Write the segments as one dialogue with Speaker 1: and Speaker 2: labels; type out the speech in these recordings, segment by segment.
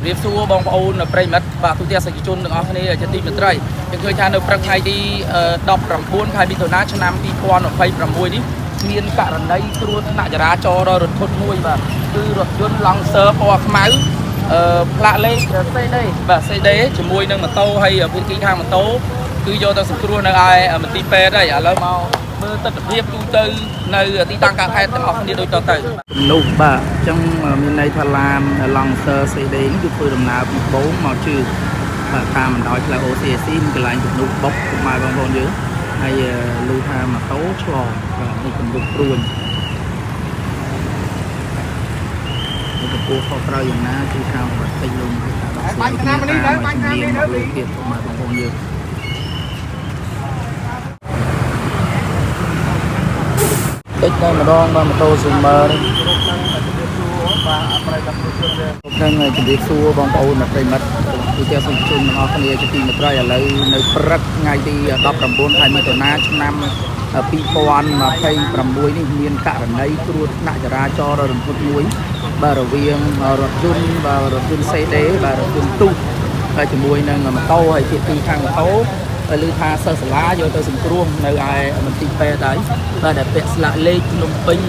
Speaker 1: រៀបសួរបងប្អូនប្រិយមិត្តបាទទូទាំងសេចជនទាំងអស់គ្នាជាទីមេត្រីយើងឃើញថានៅព្រឹកថ្ងៃទី19ខែមិថុនាឆ្នាំ2026នេះមានករណីគ្រោះថ្នាក់ចរាចរណ៍ដ៏រន្ធត់មួយបាទគឺរថយន្ត Lancer ពណ៌ខ្មៅអឺផ្លាកលេខ CD បាទ CD ជាមួយនឹងម៉ូតូហើយភាគីខាងម៉ូតូគឺយកទៅសង្គ្រោះនៅឯមន្ទីរពេទ្យហើយឥឡូវមកមើលទស្សនវិជ្ជាទូទៅនៅទីតាំងកើតហេតុទាំងអស់គ្នាដូចតទៅទំនុកបាទអញ្ចឹងមានន័យថាឡាន Lancer CD នេះគឺធ្វើដំណើរពីត្បូងមកជឿបាទតាមបណ្ដោយផ្លូវ OCAC មានកន្លែងទំនុកបុកពុកម៉ែបងប្អូនយើងហើយឮថាម៉ូតូឆ្លងបាទនេះទំនុកព្រួញនេះចំពោះខុសត្រូវយ៉ាងណាគឺខាងបាត់តិចលំឲ្យការដោះស្រាយគ្នាតាមជំនាញរបស់លោកទៀតពុកម៉ែបងប្អូនយើង តិចតែម្ដងបាទម៉ូតូ Zoomer នេះនឹងជម្រាបសួរបងប្អូនប្រិយមិត្តទូទាំងសង្គមទាំងអស់គ្នាជាទីមេត្រីឥឡូវនៅព្រឹកថ្ងៃទី19ខែមិថុនាឆ្នាំ2026នេះមានករណីគ្រោះថ្នាក់ចរាចរណ៍ដ៏រន្ធត់មួយបាទរវាងរថយន្តបាទរថយន្ត CD បាទរថយន្តទូកហើយជាមួយនឹងម៉ូតូហើយភាគីខាងម៉ូតូហើយឮថាសិស្សសាលាយកទៅសង្គ្រោះនៅឯមន្ទីរពេទ្យហើយបាទដែលពាក់ស្លាកលេខភ្នំពេញ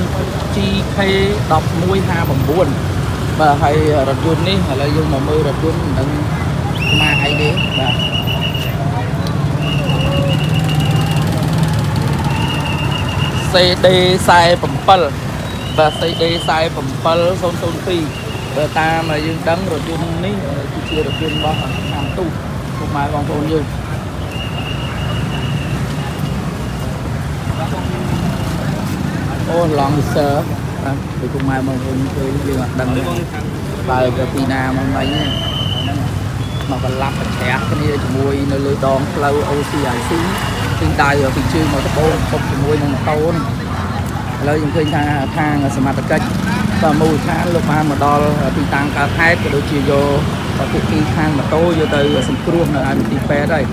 Speaker 1: 1 GK 1159បាទហើយរថយន្តនេះឥឡូវយើងមកមើលរថយន្តមិនដឹងម៉ាកអីទេបាទ CD 47បាទ CD 47002បើតាមយើងដឹងរថយន្តនេះគឺជារថយន្តរបស់ខាងទូកពុកម៉ែបងប្អូនយើងអូ Lancer បាទពីពុកម៉ែបងប្អូនឃើញយើងអត់ដឹងទេបើទៅពីណាមកមិញហ្នឹងមកកលាប់ប្រឆាំងគ្នាជាមួយនៅលើដងផ្លូវ OCIC គឺដៅពីជើងមកត្បូងបុកជាមួយនឹងម៉ូតូនេះឥឡូវយើងឃើញថាខាងសមត្ថកិច្ចបាទមូលដ្ឋានលោកបានមកដល់ទីតាំងកើតហេតុក៏ដូចជាយកពួកគីខាងម៉ូតូយកទៅសង្គ្រោះនៅឯមន្ទីរពេទ្យហើយ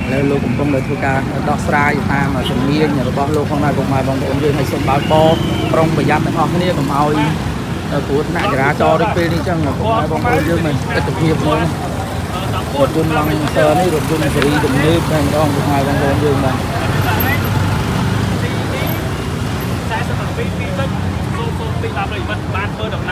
Speaker 1: ឥឡូវលោកកំពុងតែធ្វើការដោះស្រាយតាមជំនាញរបស់លោកផងដែរពុកម៉ែបងប្អូនយើងឲ្យសូមបើកបរប្រុងប្រយ័ត្នទាំងអស់គ្នាកុំឲ្យគ្រោះថ្នាក់ចរាចរណ៍ដូចពេលនេះចឹងពុកម៉ែបងប្អូនយើងមិនទស្សនវិជ្ជាមួយរថយន្ត Lancer នេះរថយន្តស៊េរីទំនើបតែម្ដងពុកម៉ែបងប្អូនយើងបាទ
Speaker 2: 47 2.002បាទប្រិយមិត្តបានធ្វើដំណើរ